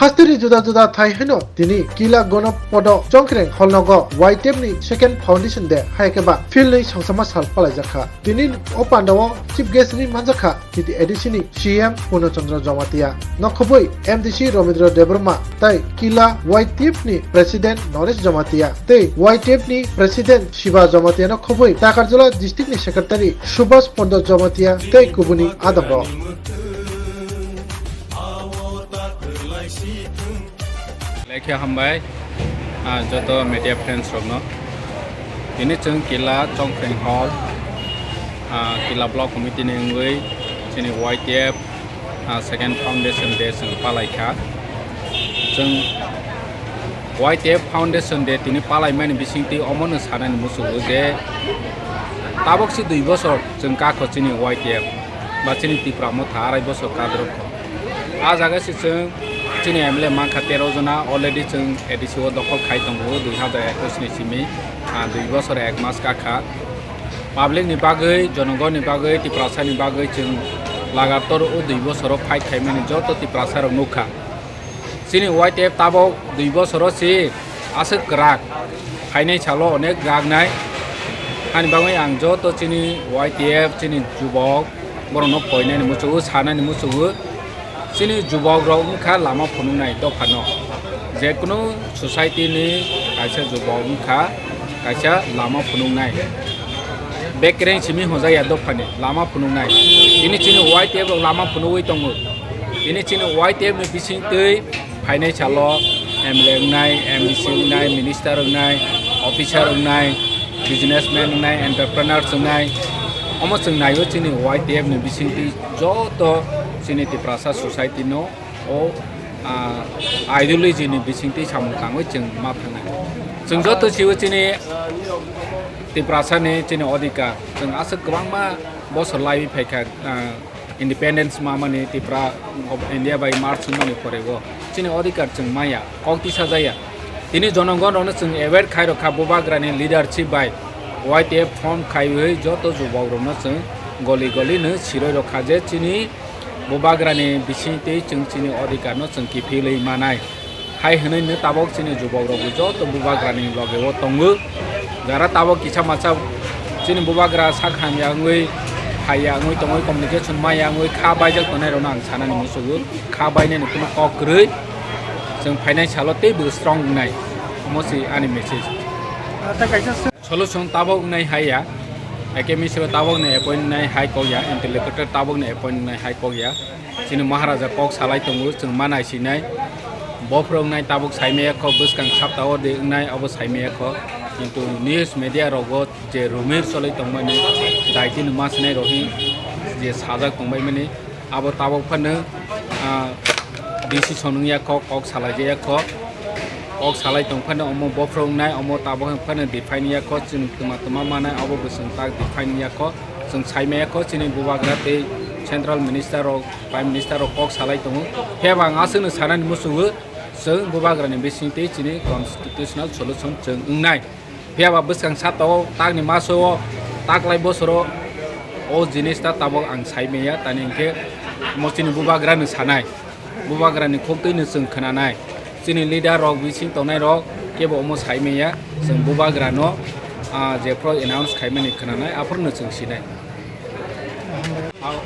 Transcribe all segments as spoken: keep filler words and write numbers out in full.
Hasteni juda juda thai hino tini Kila Gonopodo Chongkreng Holnogo Y T F ni second foundation day hai khe ba field ni songchama sal palaijakha. Tini o pandao chief guest ni manjakha titi A D C ni C M Purno Chandra Jamatia, nokhobwi M D C Ramendra Debbarma tai Kila Y T F ni president Naresh Jamatia tei Y T F ni president Shiva Jamatia no khobwi Takarjala district ni secretary Subhas Panda Jamatia tei kubuni adamrok. Lekhe hambai, ah, joto media friends rokno. Tini chwng Kila Chongkreng Hall, ah, Kila Block Committee ni wngwi chini Y T F, ah, second foundation day chwng palai kha. Chwng Y T F Foundation Day tini palaimani bisingtwi omono sanani muchungo je tabok si dui bosor chwng kakho chini Y T F ba chini Tipra Motha arai bosor kadrokho. A jaga si chwng chini M L A mankha tero jona, already chwng A D C o dokhol khai tongo dui hazar ekwis ni simi, ah, dui bosor ek mas kakha. Public ni bagwi, jonogoni bagwi, Tiprasa ni bagwi chwng lagator o dui bosoro fight khaimani joto Tiprasa rok nukha. Chini Y T F tabok dui bosoro si aswk kwrak, phainai salo onek ragnai. Ani bagwi ang joto chini Y T F, chini jubok, borokno poinani muchungo, sanani muchungo. Chini jubok rok wngkha lama phunuknai dophano. Jekunu society ni kaisa jubok wngkha kaisa lama phunuknai. Bekereng simi hwnjakya dophani lama phunuknai. Tini chini Y T F rok lama phunugwi tongo. Tini chini Y T F ni bisingtwi phainai salo M L A wngnai, M D C wngnai, minister wngnai, officer wngnai, businessman wngnai, entrepreneurs wngnai. Omo chwng naio chini Y T F ni bisingtwi joto chini Tiprasa society no o, ah, ideology ni bisingtwi samung tangwi chwng ma thangnai. Chwng joto sio chini Tiprasa ni chini odhikar. Chwng aswk kwbangma bosor laiwi phaikha, ah, independence mamani Tipra of India bai march wngmani pore o chini odhikar chwng maya, kok tisa jaya. Tini jonogon rokno chwng aware khai rokha bubagrani leadership bai Y T F form khaiwi joto jubok rokno chwng goli goli no siroi rokha je chini bubagrani bisingtwi chwng chini odhikar no chwng kiphilwi manai. Hai hwnwi no tabok chini jubok rok joto bubagrani loge o tongo. Jara tabok kisa masa chini bubagra sak hamya wngwi, haiya wngwi tongwi, communication maya wngwi kha baijak tongnai rokno ang sanani musugo. Kha bainani kunu kok kwrwi, chwng phainai salo teibo strong wngnai. Omo se ani message. Solution tabok wngnai hai ya, Academy sebo tabok ni appoint wngnai hai kok ya, interlocutor tabok ni appoint wngnai hai kok ya. Chini Maharaja kok salai tongo, chwng ma naisinai. Bophro wngnai tabok saimaya kho, bwskang sapta o de wngnai abo saimaya kho. Kintu news media rogo je rumor cholai tongmani, daitino ma sinai rohi je sajak tongbaimani, abo tabok phano, ah, decision wngya kho, kok salai jaya kho. Kok salai tong phano omo bophro wngnai, omo tabok phano define ya kho, chwng twma twma manai, abo bwswng tak define ya kho. Chwng saimaya kho, chini bubagra tei central minister rok, prime minister rok kok salai tongo. Phiya ba ang aswkno sanani muchungo, chwng bubagrani bising tei chini constitutional solution chwng wngnai. Phiya ba bwskang sata o takni maso o taklai bosoro o jinis ta tabok ang sai manya, tani hinkhe omo chini bubagra no sanai, bubagra ni khok twi no chwng khwnanai, chini leader rok bising tongnai rok kebo omo sai manya, chwng bubagra no, ah, jephru announce khaimani khwnanai aphuru no chwng sinai.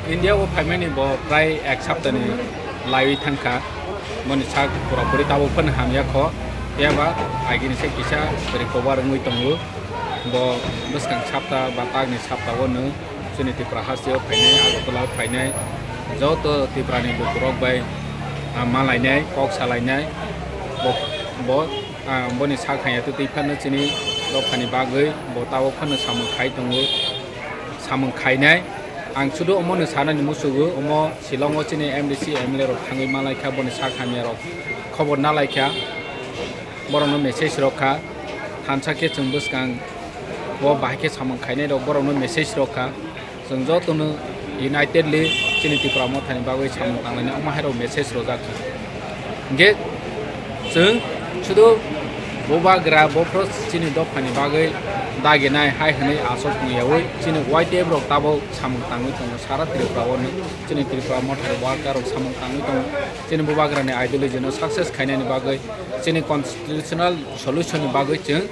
India o phaimani bo prai ek saptani laiwi thangkha. Boni sak pura puri tabuk phano hamya kho. Phiya ba agini se kisa recover wngwi tongo. Bo bwskang sapta ba takni sapta o nwng chini Tripura haste o phainai, Agartala o phainai, joto Tripura ni lukurok bai, ah, malainai, kok salainai. Bo, bo, ah, boni sak hamya twi phano chini dophani bagwi bo tabuk phano samung khai tongo. Samung khainai. Ang sudu omono sanani musugo, omo Shillong o chini M D C, M L A rok thangwi malaikha, boni sak hamya rok khobor nalaikha, borokno message rokha, thansa khe chwng bwskang o bahai khe samung khainai rok borokno message rokha. Chwng jotono unitedly Chini Tipra Mothani bagwi samung tangnani omo hairok message rojak kha. Hingke chwng sudu bubagra bophro chini dophani bagwi daginai hai hwnwi aswk wngyawi chini Y T F rok tabuk samung tangwi tongo sara Tripura o chini Tripura Mothani worker rok samung tangwi tongo chini bubagrani ideology no success khainani bagwi chini constitutional solution ni bagwi chwng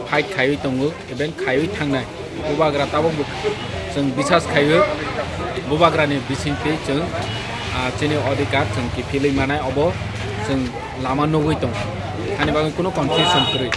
fight khaiwi tongo. Event khaiwi thangnai bubagra tabuk bo chwng bisas khaio bubagrani bisingtwi chwng ah, chini odhikar chwng kiphilwi manai obo chwng lama nugwi tongo. Ani bagwi kuno confusion kwrwi.